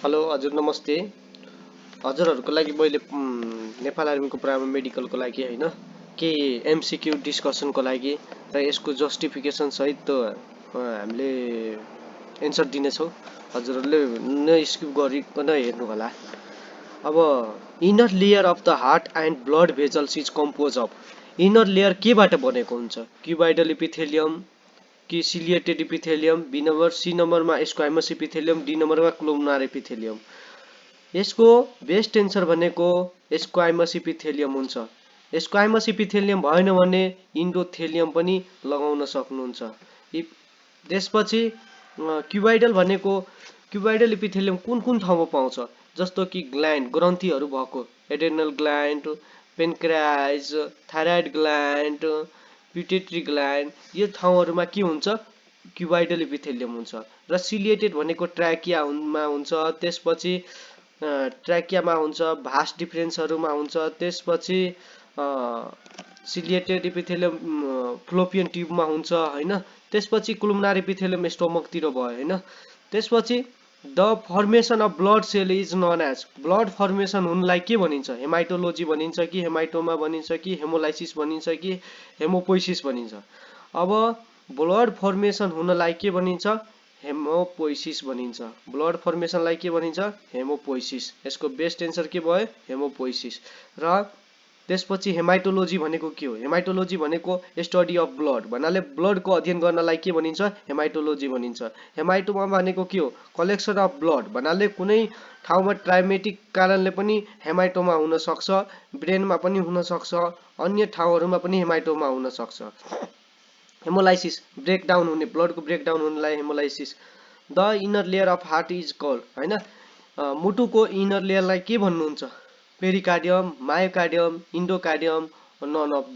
Hello हजुर नमस्ते। हजुरहरूको लागि मैले नेपाल आर्मीको प्राइमरी मेडिकलको लागि होइन के एमसिक्यू डिस्कसनको लागि र यसको जस्टिफिकेसन सहित हामीले एन्सर दिनेछौँ। हजुरहरूले नस्किप गरिकन हेर्नु होला। अब inner layer of the heart and blood vessels is compose of. Inner layer केबाट बनेको हुन्छ? क्युबाइडल इपिथेलियम कि ciliated epithelium, B number, C नम्बरमा स्क्वाइमस इपिथेलियम, डी नम्बरमा कोलुमनार इपिथेलियम। यसको बेस्ट एन्सर भनेको स्क्वाइमस इपिथेलियम हुन्छ। स्क्वाइमस इपिथेलियम भएन भने इन्डोथेलियम पनि लगाउन सक्नुहुन्छ। त्यसपछि क्युबाइडल भनेको क्युबाइडल इपिथेलियम कुन कुन ठाउँमा पाउँछ? जस्तो कि ग्ल्यान्ड, ग्रन्थीहरू भएको adrenal gland, pancreas, thyroid gland, pituitary gland, यो ठाउँहरूमा के हुन्छ? क्युबाइडल इपिथेलियम हुन्छ। र सिलिएटेड भनेको ट्र्याकियामा हुन्छ, त्यसपछि ट्र्याकियामा हुन्छ, भास डिफरेन्सहरूमा हुन्छ, त्यसपछि सिलिएटेड इपिथेलियम फ्लोपियन ट्युबमा हुन्छ होइन। त्यसपछि कोलुमनार इपिथेलियम स्टोमकतिर भयो होइन। त्यसपछि the formation of blood cell is known as. Blood formation हुनलाई के भनिन्छ? हेमाइटोलोजी भनिन्छ कि हेमाइटोमा भनिन्छ कि हेमोलाइसिस भनिन्छ कि हेमोपोइसिस भनिन्छ? अब ब्लड फर्मेसन हुनलाई के भनिन्छ? हेमोपोइसिस भनिन्छ। ब्लड फर्मेसनलाई के भनिन्छ? हेमोपोइसिस। यसको बेस्ट एन्सर के भयो? हेमोपोइसिस। र त्यसपछि हेमाइटोलोजी भनेको के हो? हेमाइटोलोजी भनेको स्टडी अफ ब्लड भन्नाले ब्लडको अध्ययन गर्नलाई के भनिन्छ? हेमाइटोलोजी भनिन्छ। हेमाइटोमा भनेको के हो? कलेक्सन अफ ब्लड भन्नाले कुनै ठाउँमा ट्राइमेटिक कारणले पनि हेमाइटोमा हुन सक्छ, ब्रेनमा पनि हुन सक्छ, अन्य ठाउँहरूमा पनि हेमाइटोमा हुन सक्छ। हेमोलाइसिस, ब्रेकडाउन हुने, ब्लडको ब्रेकडाउन हुनलाई haemolysis. The inner layer of heart is called होइन। मुटुको इनर लेयरलाई के भन्नुहुन्छ? Pericardium, myocardium, endocardium, none of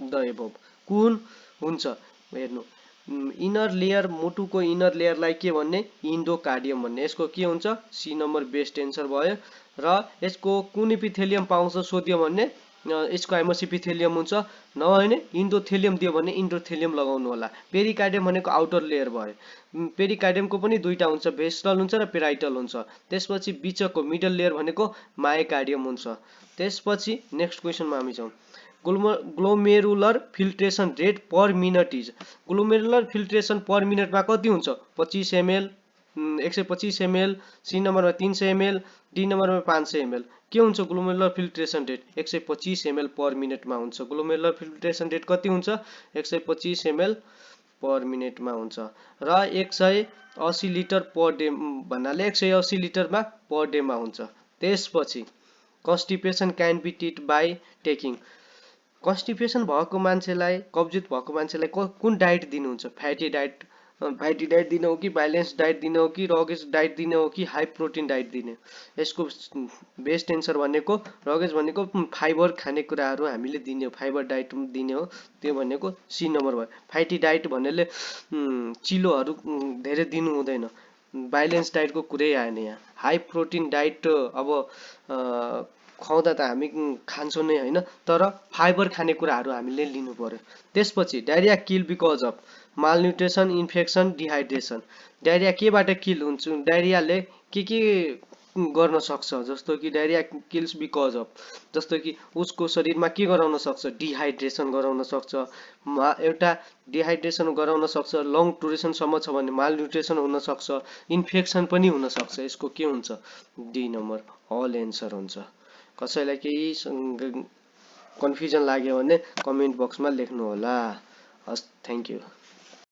the above. कुन हुन्छ? हेर्नु, इनर लेयर, मुटुको इनर लेयरलाई के भन्ने? इन्डोकार्डियम भन्ने। यसको के हुन्छ? सी नम्बर बेस्ट एन्सर भयो। र यसको कुन इपिथेलियम पाउँछ सोध्यो भने स्क्वाइमस इपिथेलियम हुन्छ, नभए भने इन्डोथेलियम दियो भने इन्डोथेलियम लगाउनु होला। पेरिकार्डियम भनेको आउटर लेयर भयो। पेरिकार्डियमको पनि दुईटा हुन्छ, भेस्टल हुन्छ र पेराइटल हुन्छ। त्यसपछि बिचको मिडल लेयर भनेको मायोकार्डियम हुन्छ। त्यसपछि नेक्स्ट क्वेसनमा हामी जाउँ। Glomerular filtration rate per minute is. Glomerular filtration per मिनटमा कति हुन्छ? 25 ml, 125 ml, सी नम्बरमा 300 ml, डी नम्बरमा 500 ml। के हुन्छ ग्लोमेरुलर फिल्ट्रेसन रेट? 125 ml पर मिनटमा हुन्छ। ग्लोमेरुलर फिल्ट्रेसन रेट कति हुन्छ? 125 ml पर मिनटमा हुन्छ। र 180 लिटर पर डे भन्नाले 180 लिटरमा पर डेमा हुन्छ। त्यसपछि constipation can be treat by taking. Constipation भएको मान्छेलाई, कब्जियत भएको मान्छेलाई कुन डाइट दिनुहुन्छ? फ्याटी डाइट दिने हो कि ब्यालेन्स डाइट दिने हो कि रगेज डाइट दिने हो कि हाई प्रोटिन डाइट दिने? यसको बेस्ट एन्सर भनेको रगेज भनेको फाइबर खानेकुराहरू हामीले दिने हो, फाइबर डाइट दिने हो, त्यो भनेको सी नम्बर भयो। फ्याटी डाइट भन्नेले चिलोहरू धेरै दिनु हुँदैन, ब्यालेन्स डाइटको कुरै आएन यहाँ। हाई प्रोटिन डाइट अब खुवाउँदा त हामी खान्छौँ नै होइन, तर फाइबर खाने कुराहरू हामीले लिनु पर्यो। त्यसपछि diarrhoea kill because of malnutrition, infection, dehydration. Diarrhoea केबाट किल हुन्छ? डायरियाले के गर्न सक्छ? जस्तो कि डायरिया किल्स बिकज अफ, जस्तो कि उसको शरीरमा के गराउन सक्छ? डिहाइड्रेसन गराउन सक्छ। एउटा डिहाइड्रेसन गराउन सक्छ, लङ ड्युरेसनसम्म छ भने मालन्युट्रिसन हुन सक्छ, इन्फेक्सन पनि हुन सक्छ। यसको के हुन्छ? डी नम्बर अल एन्सर हुन्छ। कसैलाई केही कन्फ्युजन लाग्यो भने कमेन्ट बक्समा लेख्नु होला। हस्, थ्याङ्क यू।